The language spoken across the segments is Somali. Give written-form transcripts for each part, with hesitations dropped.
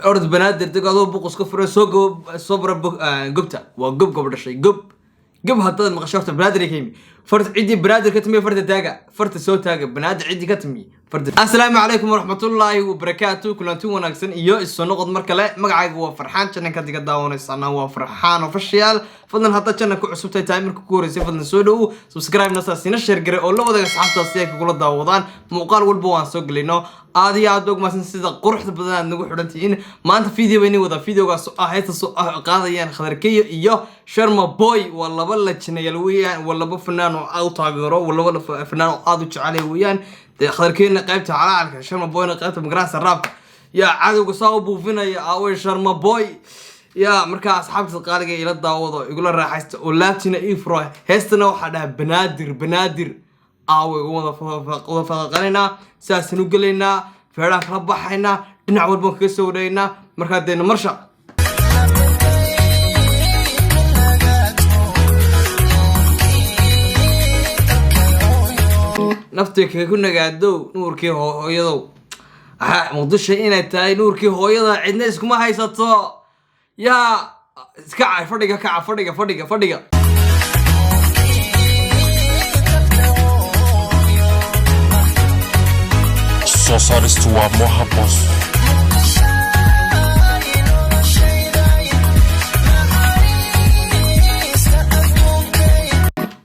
Orod Banaadir deg, adoo buqus ka furan soo go, soo bara gobta. Waa gob, gob dhashay, gob gob. Haddaad maqasho horta Banaadir ka yimi. Farta ciddii Banaadir ka timi farta taaga, farta soo taaga. Banaadir ciddii ka timi farta. Assalaamu calaykum waraxmatullaahi wabarakaatu. Kulanti wanaagsan iyo isu noqod mar kale. Magacaygu waa Farxaan, channelka diga daawanaysaana waa Farxaan Official. Fadlan haddaad channelka cusub tahay marka ku horeysay, fadlan soo dhowo, subscribe na saasina, share gare oo la wadaaga asxaabtaas si ay kugula daawadaan muuqaal walba waan soo gelino. Aad iyo aad og mahadsan sida quruxda badan aad nagu xidhan tihiin. Maanta video bayni wada, videogaas oo ah heesta soo ah qaadayaan Khadarkeyo iyo Sharma Boy. Waa laba lajinayaal weeyaan, waa laba fanaan oo aad u taageero, waa laba fanaan oo aad u jecelay weeyaan. Dee Khadarkeyna qaybta calacalka, Sharma Boyna qaybta magarasa raabka. Yaa cadowga saa u buufinaya? Aaway Sharma Boy? Yaa markaa asxaabta qaaliga ila daawado, igula raaxaysta oo laabtina ii furo. Heestana waxaa dhaha Banaadir, Banaadir aaway. Wada faqaqanaynaa, sidaasaan u gelaynaa, feedhaan kala baxaynaa, dhinac walbaan kaga soo wareegnaa. Markaa deena marsha. Naftii kaga ku nagaadow nuurkii hooyadow. Aha, Muqdisho inay tahay nuurkii hooyada cidna iskuma haysato. Yaa iska cay fadhiga, kaca fadhiga, fadhiga, fadhiga. Soo saaristu waa Moha Boss.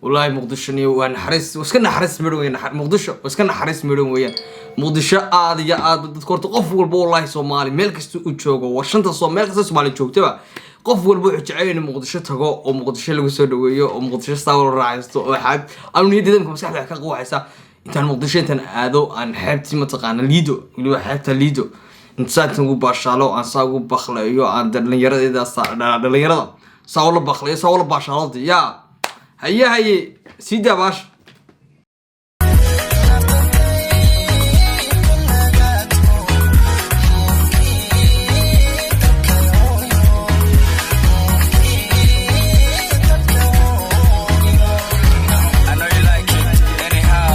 Wallaahi Muqdisho niyo waa naxariis, waa iska naxariis midhan weeyaan. Muqdisho waa iska naxariis midhan weeyaan. Muqdisho aad iyo aad dadka horta qof walba, wallaahi, Soomaali meel kasta uu joogo, war shanta soo meel kasta Soomaali joogtaba, qof walba wuxuu jecel yahay inuu Muqdisho tago oo Muqdisho lagu soo dhaweeyo oo Muqdisho saa loo raaxaysto. Oo xaab anu niyaddeeda imka maskaxda wax ka qawaxaysa intaan Muqdisho intaan aado aan xeebtii, mataqaana, Liido, weliba xeebta Liido, inta intaan ugu baashaalo, aan saa ugu bakleeyo, aan dhalinyaradeeda, dhalinyarada saa ula bakleeyo, saa ula baashaalo. Yaa haye, haye, sii daa baasha. I know you like it anyhow,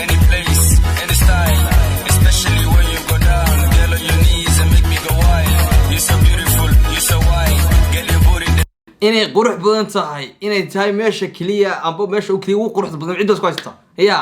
any place, any style. Especially when you go down, girl, on your knees and make me go wild. You're so beautiful, you're so wild. Girl, your booty. Inay qurux badan tahay, inay tahay meesha keliya amba meesha keliya ugu quruxda badan ciddaas ku haysta. Ya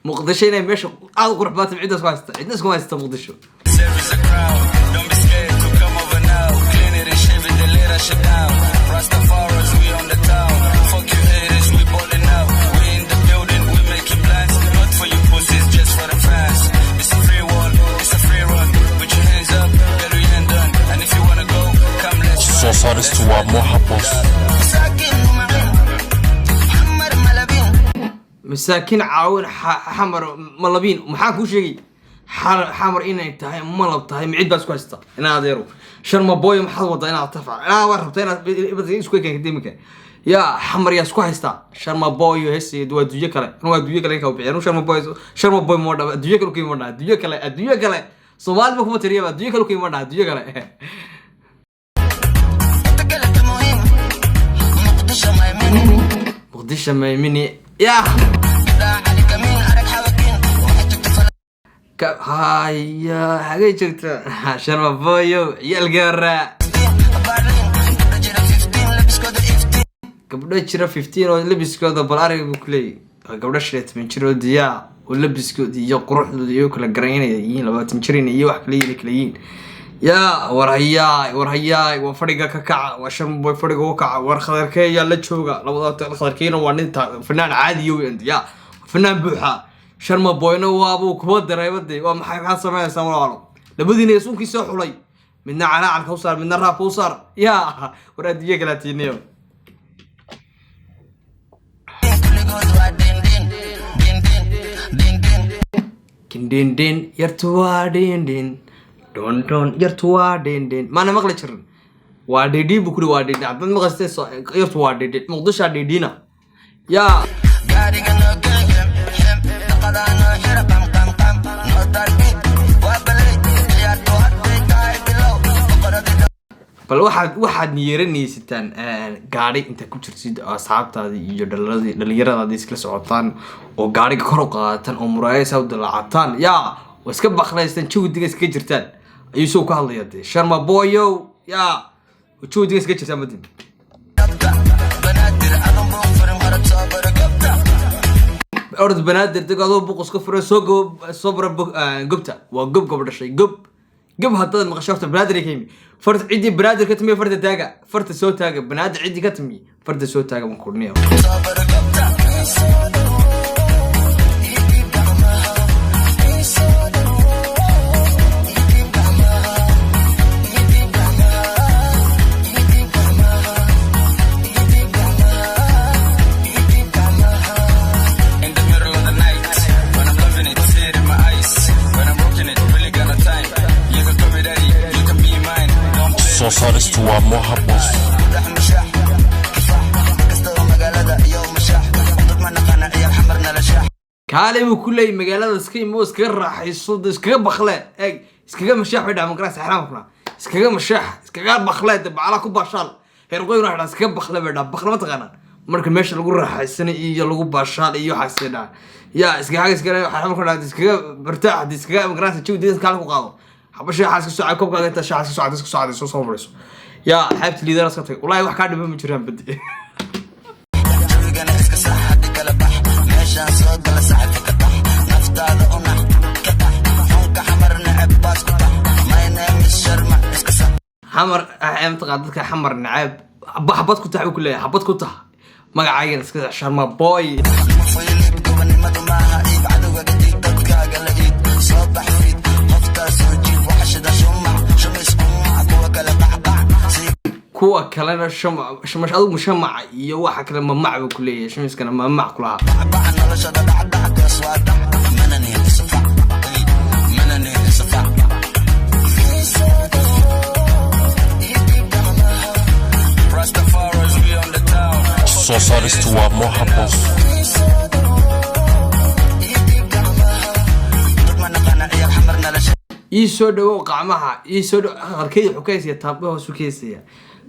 Muqdisho inay meesha aad u qurux badan tahay ciddaas ku haysta, ciddaas ku haysta Muqdisho. There is a crowd. Don't be scared to come over now. Clean it and shave it, then let us shut down. Rastafaris, we on the town. Fuck you haters, we ballin' out. We in the building, we making plans. Not for you pussies, just for the fans. It's a free one, it's a free run. Put your hands up, girl, we ain't done. And if you wanna go, come, let's Soo run. saaristu waa Moha Boss. Masaakiin caawin Xamar malabiin. Maxaa kuu sheegay Xamar inay tahay malab tahay? Ma cid baa isku haysta? Inaa adeero Sharma Boy, maxaad wadaa? Inaad tafca inaa waa rabtaa inaad isku keenka imika. Yaa Xamar yaa isku haysta? Sharma Boy hees waa adduunyo kale, waa adduunyo kale ka bixiya. Sharma Boy, Sharma Boy ma dhaba adduunyo kale ku ima dhaha, adduunyo kale, adduunyo kale. Soomaali ba kuma tiriyaba, adduunyo kale ku ima dhaha, adduunyo kale. Muqdisho maymini yaa ka haya. Xagay joogta Sharma Boyo? Ciyaalka gabdho jira 15 oo labiskooda bal ariga buu kuleeyahy. Waa gabdho 15 jir oo diyaa oo labiskooda iyo quruxdooda iyo kala garanaya yihiin 20 jirin iyo wax kala yihiin, kala yihiin. Yaa war hayaay, war hayaay, waa fadhiga ka kaca, waa Sharma Boy fadhiga u kaca. War Khadarkeeyaa la jooga labada. Khadarkeena waa nin fanaan caadiyo weyn, yaa fanaan buuxa. Sharma Boyna waabuu kuwa dareeba. Dee waa maxay? Maxaad samaynaysaa walaalo? Labadiina suunkii soo xulay, midna calaacalka u saar, midna raabka u saar. Yaa war adduunyo kala tiiniyo. Kindhindhin yartu waa dhindhin dhondhon, yartu waa dhindhin. Maana maqli jirin waa dhidhin buu kuri, waa dhidhin. Haddaad maqasteen yartu waa dhidhin, Muqdishaa dhidhina yaa. Bal waxaad niyeeranaysataan gaari intaad ku jirtid oo asxaabtaadii iyo dhalinyaradaadii iskala socotaan oo gaariga kor u qaadataan oo muraayasa u dalacataan, yaa waa iska baqlaystaan, jawidiga iskaga jirtaan. Ayuu isagu ka hadlaya dee, Sharma Boyo yaa ujoodiga iskaga jirtaa madin. Banaadir adan buuq furin, orod soo baro gobta. Orod Banaadir deg, adoo buuq iska furay, soo go soo bara gobta. Waa gob, gob dhashay, gob. Gob haddaad maqasho, horta Banaadir ay ka yimi. Farta ciddii Banaadir ka timi, farta taaga, farta soo taaga. Banaadir ciddii ka timi, farta soo taaga baan kudhiniya. Soo baro gobta. Ii gacmaha, ii soo dhawow, ii gacmaha, ii gacmaha, ii gacmaha, ii gacmaha, ii gacmaha. In the middle of the night, when I'm loving it, see it in my eyes. When I'm rocking it, really got no time. You can call me daddy, you can be mine. Don't play. Soo saaristu waa Moha Boss. Kudhex mushaax, kifaax kastaba magaalada iyo mushaax. Dad ma naqana, ciyaal Xamar nala shaax. Kaale buu ku leeyay, magaalada iska imo, iskaga raaxayso de, iskaga bakle, eeg, iskaga mashaax bay dhaha magarasa xaraamkuna, iskaga mashaax, iskaga bakle de, bacala ku baashaal. Heerqoyn waxay dhaha iskaga bakle bay dhaha. Bakle ma taqaanaan? Marka meesha lagu raaxaysanay iyo lagu baashaal iyo waxaasay dhaha. Yaa iskaga iskaga xaraamka dhaha, iskaga bartaax de, iskaga magarasa jawi deeganka kaale ku qaado. Xaba shaaxa iska soo cab, koobkaaga inta shaaxa iska soo cad, iska soo cad, soo soo fadhiiso. Yaa xeebta liidana iska tag, wallaahi wax kaa dhiba ma jiraan badi. Jawigana iska sax, haddi kala bax. Meeshaan soo gala, saxibka ka tax, naftaada u nax, ka tax xunka Xamar neceb, baas ku tax. My name is Sharma, iska sax. Xamar mataqaa dadka Xamar nacaab, xabad ku tax buu ku leeyahay, xabad ku tax. Magacaygana iska Sharma Boy. Fayliib gobonimadu maaha iib, cadowga diid, dadkaaga la iid. Soo bax fiid, qoftaa soo jiib, waxashida shumac, shumis umac, kuwa kale qacqac sii. Kuwa kalena shamash, adigu shamaca iyo waxa kale mamac buu ku leeyahay, shamiskana mamac kulahaa. Bacbac noloshada dhacdhac, goos waa dhac, mana nihin isufac, mana nihin isufac. Rastafari's, we on the town. Soo saaristu waa Moha Boss. Dad ma naqana, ciyaal Xamar nala Ii soo dhawow qacmaha, ii soo dhow. Aqalkeeda wuxuu ka heysaya taambo hoos u ka heysaya.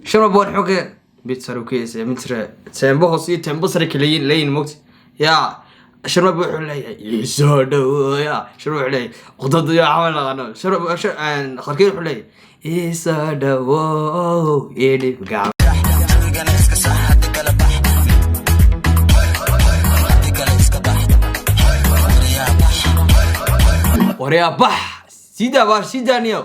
Sharma Boy wuxuu ka mid sare u ka heysaya, mid sare, teembo hoos iyo teembo sare kala leeyihin mogta. Yaa Sharma Boy wuxuu leeyahay ii soo dhawow. Yaa Sharma wuxuu leeyahay qudada yaa camal naqano. Sharma aqalkeeda wuxuu leeyahay ii soo dhawow, ii dhib gacmo. Jawigana iska sax, haddi kala bax, haddi kale iska bax, waryaa bax. Waryaa bax, sidaa baa sidaa niyo.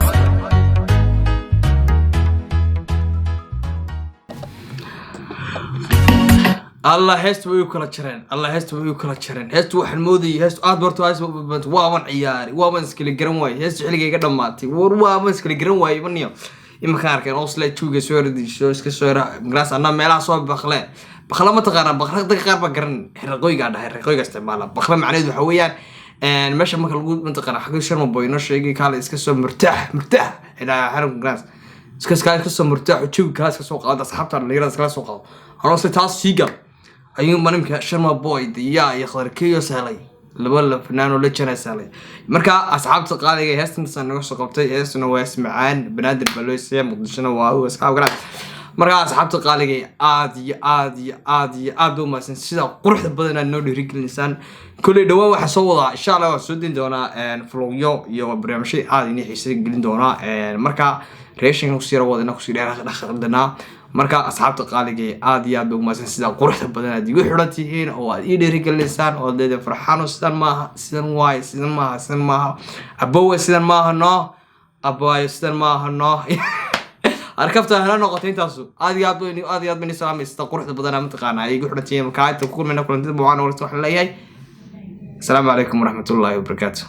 Allah, heestu way u kala jareen. Allah, heestu way u kala jareen. Heestu waxaan moodayay heestu aad barto, heestu waaban ciyaari, waaban iskala garan waayey. Heestu xilliga iga dhamaatay, war waaban iskala garan waayey maniyo. Iminkaan arkeen osle juuga soo yardisho, iska soo yara magaraas anaa meelaha soo bakle. Bakle ma taqaanaa? Bakle dadka qaar baa garan, xeraqooygaa dhahay, xeraqooyga isticmaala. Bakle macnaheedu waxa weeyaan meesha marka lagu mataqaana xagga Sharma Boy inoo sheegay, kaale iska soo murtaax, murtaax ilaa xaram magaraas, iska soo murtaax, jawi kala iska soo qaado, asxaabta dhalinyarada iskala soo qaado. Anoo se taas sii gal ayuu manimka Sharma Boy diyaa iyo Khadarkeyo sahlay, laba la fanaanoo la jana sahlay. Marka asxaabta qaaliga, heestan naga soo qabtay. Heestuna waa hees macaan, Banaadir baa loo heesaya, Muqdishona waa u asxaab garaa. Marka asxaabta qaaliga, aad iyo aad iyo aad iyo aad ba umahadsan sida quruxda badan aad noo dhiirigelinaysaan. Kolley dhawaan waxaa soo wadaa, insha Allah, waan soo din doonaa vlogyo iyo barnaamijyo aad inii xiisa gelin doonaa. Marka reeshinka kusii yara wadana, kusii dheer. Marka asxaabta qaaliga, aad iyo aad ba umahadsan sida quruxda badan aad igu xiran tihiin oo aad ii dhiirigelinaysaan oo aad leedahay "Farxaano, sidan maaha, sidan waaye, sidan maaha, sidan maaha abowe, sidan maaha, no abaayo, sidan maaha, no." Arkafta hala noqotay intaasu. Aad iyo aad ban aad iyo aad ban salaamay sida quruxda badan mataqaanaa ay igu xiran tihiin. Marka inta ku kulmayna kulantida buucaan, waxaan leeyahay asalaamu calaykum waraxmatullaahi wabarakaatu.